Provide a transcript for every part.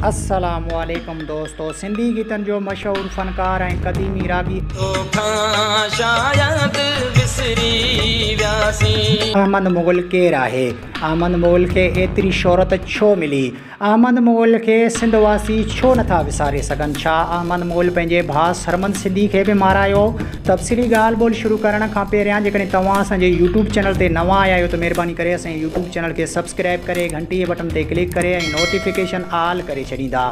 السلام عليڪم دوستو سنڌي گيتن جو مشهور فنڪار ۽ قديمي راڳي. توکان شايد وسري وياسين. احمد مغل ڪير آهي؟ احمد مغل کي ايتري شهرت ڇو ملي؟ احمد مغل کي سنڌ واسي ڇو نٿا وساري سگهن؟ ڇا احمد مغل پنهنجي ڀاء سرمد سنڌي کي به مارايو؟ تفصيلي ڳالهه ٻولهه شروع ڪرڻ کان پهريان جيڪڏهن توهان اسان جي يوٽيوب چينل تي نوان آيا آهيو ته مهرباني ڪري اسان جي يوٽيوب چينل کي سبسڪرائب ڪري گهنٽي جي بٽڻ تي ڪلڪ ڪري ۽ نوٽيفڪيشن آل ڪري ڇڏيندا.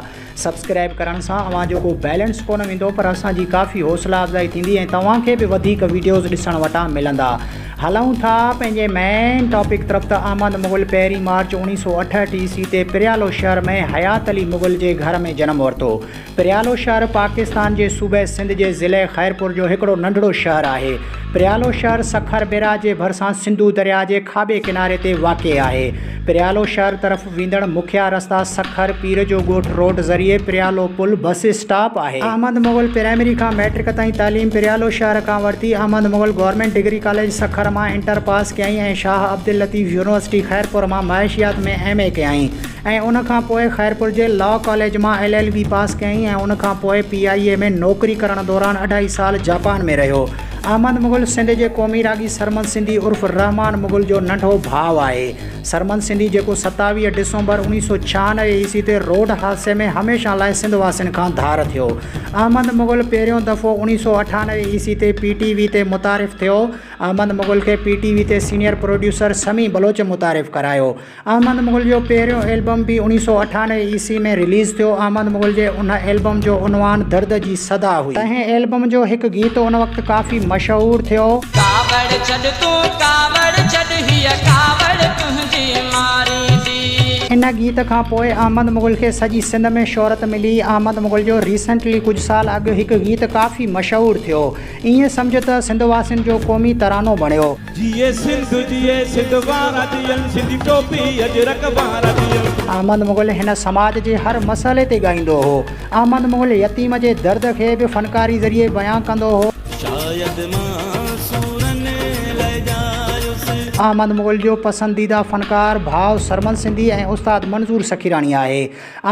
سبسڪرائب ڪرڻ سان اوهان جو ڪو بيلنس ڪونه ويندو پر اسان جي ڪافي حوصلا افزائي ٿيندي ۽ توهان کي به وڌيڪ ويڊيوز ڏسڻ وٽان ملندا. هلون ٿا پنهنجي مين ٽاپڪ طرف ته احمد مغل پهرين مارچ 1968 عيسوي تي پريالو شهر ۾ حيات علي مغل جي گهر ۾ جنم ورتو. پريالو شهر پاڪستان جي صوبي سنڌ جي ضلعي خيرپور جو هڪڙو ننڍڙو شهر آهي. پريالو شهر سکر بيراج جي ڀرسان سنڌو درياء جي کاٻي ڪناري تي واقع آهي. پريالو شهر طرف ويندڙ مکيه رستا سکر پير جو ڳوٺ روڊ ذريعي پريالو پل بس اسٽاپ آهي. احمد مغل پرائمري کان مئٽرڪ تائين تعليم پريالو شهر کان ورتي. Ahmed Mughal government degree college Sukkur مان انٽر پاس ڪيائين ۽ شاهه عبداللطيف يونيورسٽي خيرپور مان معاشيات ۾ ايم اي ڪيائين. ۽ ان کان پوء خيرپور جي لا ڪاليج مان ايل ايل بي پاس ڪيائين ۽ ان کان پوء پي آء اي ۾ نوڪري ڪرڻ دوران اڍائي سال جاپان ۾ رهيو. احمد مغل سنڌ جي قومي راڳي سرمد سنڌي عرف رحمان مغل جو ننڍو ڀاء آهي. سرمد سنڌي جيڪو 27 ڊسمبر 1996 عيسوي تي روڊ حادثي ۾ هميشه لاء سنڌ واسين کان ڌار ٿيو. احمد مغل پهريون دفعو 1998 عيسوي تي پي ٽي وي تي متعارف ٿيو. احمد مغل کي پي ٽي وي تي سينيئر پروڊيوسر سميع بلوچ متعارف ڪرايو. احمد مغل جو پهريون البم به 1998 عيسوي ۾ رليز ٿيو. احمد مغل جي ان البم جو عنوان درد جي صدا هئي. تنهن البم جو هڪ گيت ان وقت ڪافي مشهور ٿيو. ڪاوڙ ڇڏ تون ڪاوڙ ڇڏ هيء ڪاوڙ تنهنجي ماريندي. ان گيت کان پوء احمد مغل کي سڄي سنڌ ۾ شهرت ملي. احمد مغل جو ريسنٽلي ڪجهه سال اڳ هڪ گيت ڪافي مشهور ٿيو. ائين سمجهه ته سنڌ واسين جو قومي ترانو بڻيو. جيئي سنڌ جيئي سنڌ وارا جيئن سنڌي ٽوپي اجرڪ وارا جيئن. احمد مغل هن سماج جي هر مسئلي تي ڳائيندو هو. احمد مغل يتيم جي درد کي به فنڪاري ذريعي بيان ڪندو هو. شايد مان سورن لئه ڄايس. احمد مغل جو پسنديده فنڪار ڀاء سرمد سنڌي ۽ استاد منظور سخيراڻي آهي.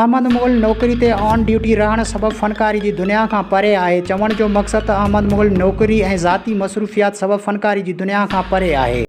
احمد مغل نوڪري تي آن ڊيوٽي رهڻ سبب فنڪاري جي دنيا کان پري آهي. چوڻ جو مقصد ته احمد مغل نوڪري ۽ ذاتي مصروفيات سبب فنڪاري جي دنيا کان پري آهي.